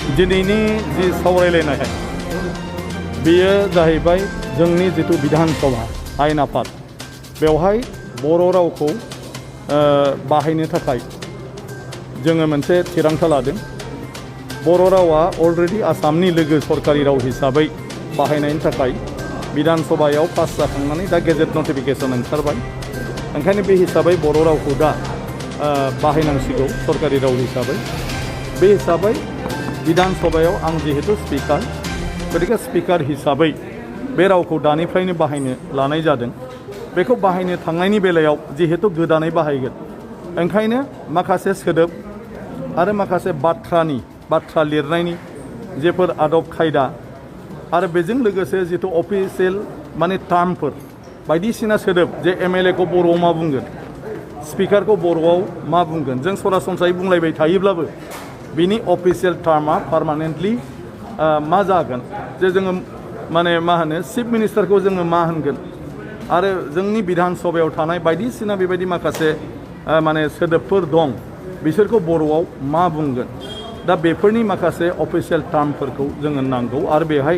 दिनैनि जि सावरायलायनाय बेयो जाहैबाय जोंनि जिथु बिधान सभा आयेन आफाद बेवहाय बर' रावखौ बाहायनो थाखाय जोङो मोनसे थिरांथा लादों। बर' रावा अलरेडि आसामनि लोगो सरकारि राव हिसाबै बाहायनायनि थाखाय बिधान सभायाव पास जाखांनानै दा गेजेट नटिफिकेसन ओंखारबाय। ओंखायनो बे हिसाबै बर' रावखौ दा बाहायनांसिगौ सरकारि राव हिसाबै। बे हिसाबै बिधान सभायाव आं जिहेतु स्पिकार, गतिके स्पिकार हिसाबै बे रावखौ दानिफ्रायनो बाहायनो लानाय जादों। बेखौ बाहायनो थांनायनि बेलायाव जिहेतु गोदानै बाहायगोन, ओंखायनो माखासे सोदोब आरो माखासे बाथ्रा लिरनायनि जेफोर आदब खायदा आरो बेजों लोगोसे जिथु अफिसियेल माने टार्मफोर बायदिसिना सोदोब जे एमएलए खौ बर'आव मा बुंगोन, स्पिकारखौ बर'आव मा बुंगोन, जों सरासनस्रायै बुंलायबाय थायोब्लाबो बिनि अफिसियेल टार्मा पार्मानेन्टलि मा जागोन, जे जोङो माने मा होनो चिफ मिनिस्टारखौ जोङो मा होनगोन आरो जोंनि बिधान सभायाव थानाय बायदिसिना बेबायदि माखासे माने सोदोबफोर दं बिसोरखौ बर'आव मा बुंगोन। दा बेफोरनि माखासे अफिसियेल टार्मफोरखौ जोङो नांगौ आरो बेहाय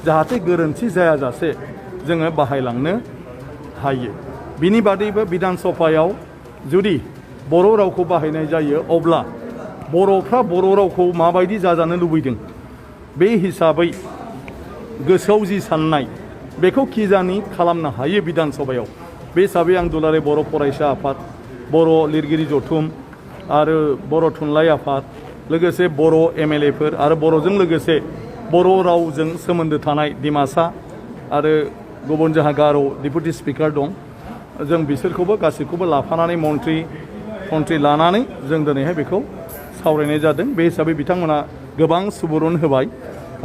जाहाथे गोरोन्थि जायाजासे जोङो बाहायलांनो हायो। बिनि बादैबो बिधान सभायाव जुदि बर' रावखौ बाहायनाय जायो अब्ला बर'फ्रा बर' रावखौ माबायदि जाजानो लुबैदों बे हिसाबै गोसोआव जि साननाय बेखौ खिजानि खालामनो हायो बिधान सभायाव। बे हिसाबै आं दुलाराय बर' फरायसा आफाद, बर' लिरगिरि जथुम आरो बर' थुनलाइ आफाद, लोगोसे बर' एमएलएफोर आरो बर'जों लोगोसे बर' रावजों सोमोन्दो थानाय डिमासा आरो गुबुन जोंहा गार' डिपुटि स्पिकार दं, जों बिसोरखौबो गासैखौबो लाफानानै मन्थ्रि लानानै जों दिनैहाय बेखौ सावरायनाय जादों। बे हिसाबै बिथांमोना गोबां सुबुरुन होबाय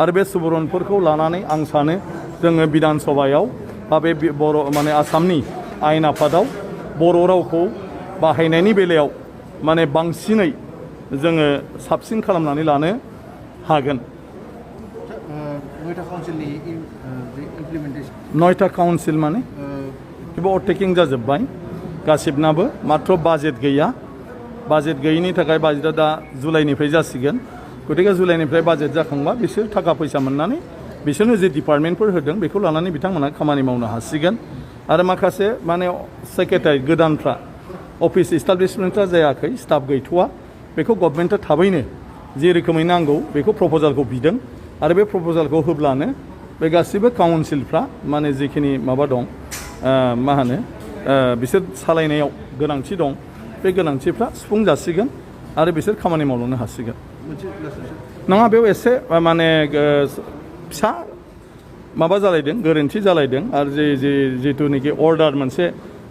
आरो बे सुबुरुनफोरखौ लानानै आं सानो जोङो बिधान सभायाव बा बे बर' माने आसामनि आयेन आफादाव बर' रावखौ बाहायनायनि बेलायाव माने बांसिनै जोङो साबसिन खालामनानै लानो हागोन। नयथा काउन्सिल माने बेबो अटेकिं जाजोब्बाय गासिबनाबो, माथ्र बाजेट गैया। बाजेट गैयिनि थाखाय बाजेटआ दा जुलाइनिफ्राय जासिगोन। गतिके जुलाइनिफ्राय बाजेट जाखांबा बिसोर थाखा फैसा मोननानै बिसोरनो जे डिपार्टमेन्टफोर होदों बेखौ लानानै बिथांमोना खामानि मावनो हासिगोन। आरो माखासे माने सेक्रेटारि गोदानफ्रा अफिस इस्टाब्लिशमेन्टआ जायाखै, स्टाफ गैथ'वा, बेखौ गभर्नमेन्टआ थाबैनो जे रोखोमै नांगौ बेखौ प्रप'जालखौ बिदों आरो बे प्रप'जालखौ होब्लानो बे गासिबो काउन्सिलफ्रा माने जिखिनि माबा दं मा होनो बिसोर सालायनायाव गोनांथि दं बे गोनांथिफ्रा सुफुं जासिगोन आरो बिसोर खामानि मावलांनो हासिगोन। नङा, बेयाव एसे माने फिसा माबा जालायदों, गोरोन्थि जालायदों आरो जिथुनाखि अर्डार मोनसे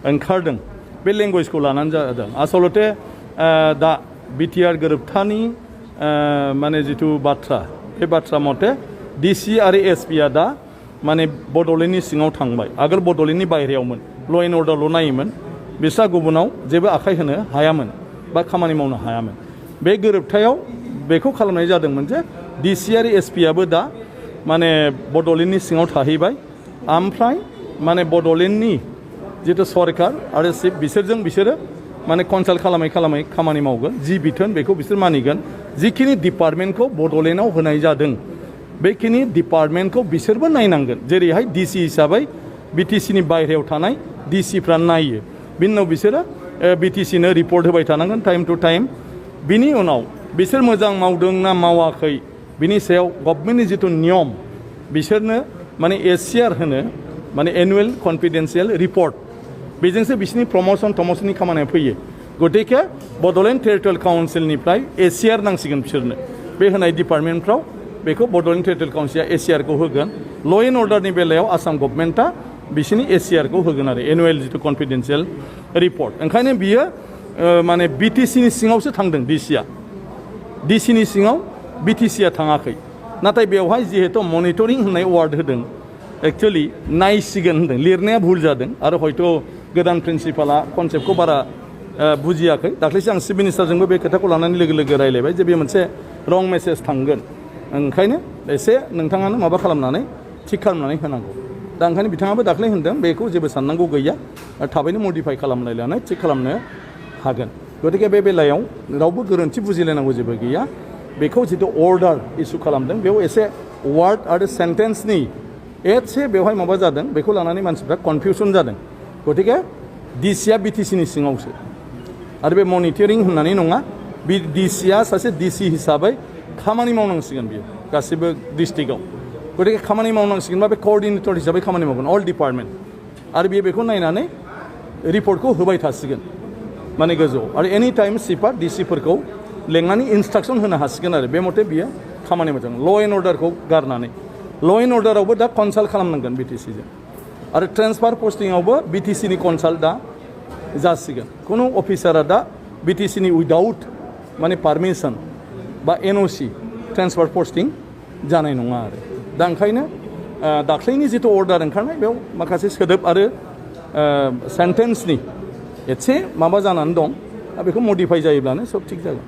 ओंखारदों बे लेंगुवेजखौ लानानै जादों। आसलते दा बिटिआर गोरोबथानि माने जिथु बाथ्रा, बे बाथ्रा मथे डिसि आरो एसपिआ दा माने बड'लेण्डनि सिङाव थांबाय। आगोल बड'लेण्डनि बाहेरायावमोन, ल' एन्ड अर्डारल' नायोमोन, बिस्रा गुबुनाव जेबो आखाइ होनो हायामोन बा खामानि मावनो हायामोन। बे गोरोबथायाव बेखौ खालामनाय जादोंमोन जे डिसि आरो एसपिआबो दा माने बड'लेण्डनि सिङाव थाहैबाय, ओमफ्राय माने बड'लेण्डनि जिथु सरकार आरो चिफ बिसोरो माने कनसाल्ट खालामै खामानि मावगोन। जि बिथोन बेखौ बिसोर मानिगोन। जिखिनि डिपार्टमेन्टखौ बड'लेण्डआव होनाय जादों बेखिनि डिपार्टमेन्टखौ बिसोरबो नायनांगोन। जेरैहाय डिसि हिसाबै बिटिसिनि बायहेरायाव थानाय डिसिफ्रा नायो, बिनि उनाव बिसोरो बिटिसिनो रिपर्ट होबाय थानांगोन टाइम टु टाइम। बिनि उनाव बिसोर मोजां मावदों ना मावाखै बिनि सायाव गभर्नमेन्टनि जिथु नियम बिसोरनो माने एसिआर होनो, माने एनुवेल कनफिडेन्सियेल रिपर्ट, बेजोंसो बिसोरनि प्रमसननि खामानिया फैयो। गतिके बड'लेण्ड टेरिटरियेल काउन्सिलनिफ्राय एसिआर नांसिगोन बिसोरनो। बे होनाय डिपार्टमेन्टफ्राव बेखौ बड'लेण्ड टेरिटरियेल काउन्सिला एसिआरखौ होगोन। ल' एन्ड अर्डारनि बेलायाव आसाम गभर्नमेन्टआ बिसोरनि एसिआरखौ होगोन आरो एनुवेल जिथु कनफिडेन्सियेल रिपर्ट। ओंखायनो बियो माने बिटिसिनि सिङावसो थांदों डिसिनि सिङाव बिटिसिआ थाङाखै। नाथाय बेवहाय जिहेतु मनिटरिं होननाय वार्ड होदों, एक्चुअलि नायसिगोन होनदों, लिरनाया भुल जादों आरो हयथ' गोदान प्रिन्सिपाला कनसेप्टखौ बारा बुजियाखै। दाख्लैसो आं चिफ मिनिस्टारजोंबो बे खोथाखौ लानानै लोगो रायलायबाय जे बे मोनसे रं मेसेज थांगोन, ओंखायनो एसे नोंथाङानो माबा खालामनानै थिग खालामनानै होनांगौ। दा ओंखायनो बिथाङाबो दाख्लै होनदों बेखौ जेबो साननांगौ गैया, थाबैनो मडिफाइ खालामलायनानै थिग खालामनो हागोन। गतिके बे बेलायाव रावबो गोरोन्थि बुजिलायनांगौ जेबो गैया। बेखौ जितु अर्डार इसु खालामदों बेयाव एसे वार्ड आरो सेन्टेन्सनि एसे बेवहाय माबा जादों बेखौ लानानै मानसिफ्रा कनफिउसन जादों गतिके डिसिआ बिटिसिनि सिङावसो आरो बे मनिटरिं होननानै नङा डिसिआ सासे डिसि हिसाबै खामानि मावनांसिगोन बियो गासिबो डिस्ट्रिक्टआव गतिके खामानि मावनांसिगोनबा बे कोअर्डिनेटर हिसाबै खामानि मावगोन अल डिपार्टमेन्ट आरो बियो बेखौ नायनानै रिपर्टखौ होबाय थासिगोन माने गोजौआव आरो एनि टाइम चिफआ डिसिफोरखौ लेंनानै इन्सट्राक्सन होनो हासिगोन आरो बे मथे बियो खामानि मोजां ल' एन्ड अर्डारखौ गारनानै ल' एन्ड अर्डारावबो दा कनसाल्ट खालामनांगोन बिटिसिजों आरो ट्रेन्सफार पस्टिंआवबो बिटिसिनि कनसाल्ट दा जासिगोन खुनु अफिसारा दा बिटिसिनि उइदाउट माने पारमिसन बा एनअसि ट्रेन्सफार पस्टिं जानाय नङा आरो दा ओंखायनो दाख्लैनि जिथु अर्डार ओंखारनाय बेयाव माखासे सोदोब आरो सेन्टेन्सनि एसे माबा जानानै दं बेखौ मडिफाइ जायोब्लानो सब थिग जागोन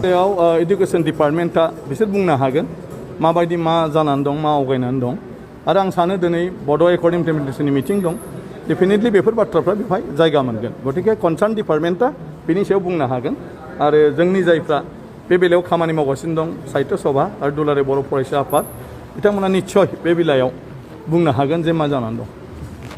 बेयाव एडुकेसन डिपार्टमेन्टआ बिसोर बुंनो हागोन माबायदि मा जानानै दं मा आवगायनानै दं आरो आं सानो दिनै बड' एकर्ड इमप्लिमेन्टेसननि मिटिं दं डेफिनेटलि बेफोर बाथ्राफ्रा बेवहाय जायगा मोनगोन गतिके कनसार्न डिपार्टमेन्टआ बिनि सायाव बुंनो हागोन आरो जोंनि जायफ्रा बे बेलायाव खामानि मावगासिनो दं साहित्य सभा आरो दुलाराय बर' फरायसा आफाद बिथांमोना निस्सय बे बेलायाव बुंनो हागोन जे मा जानानै दं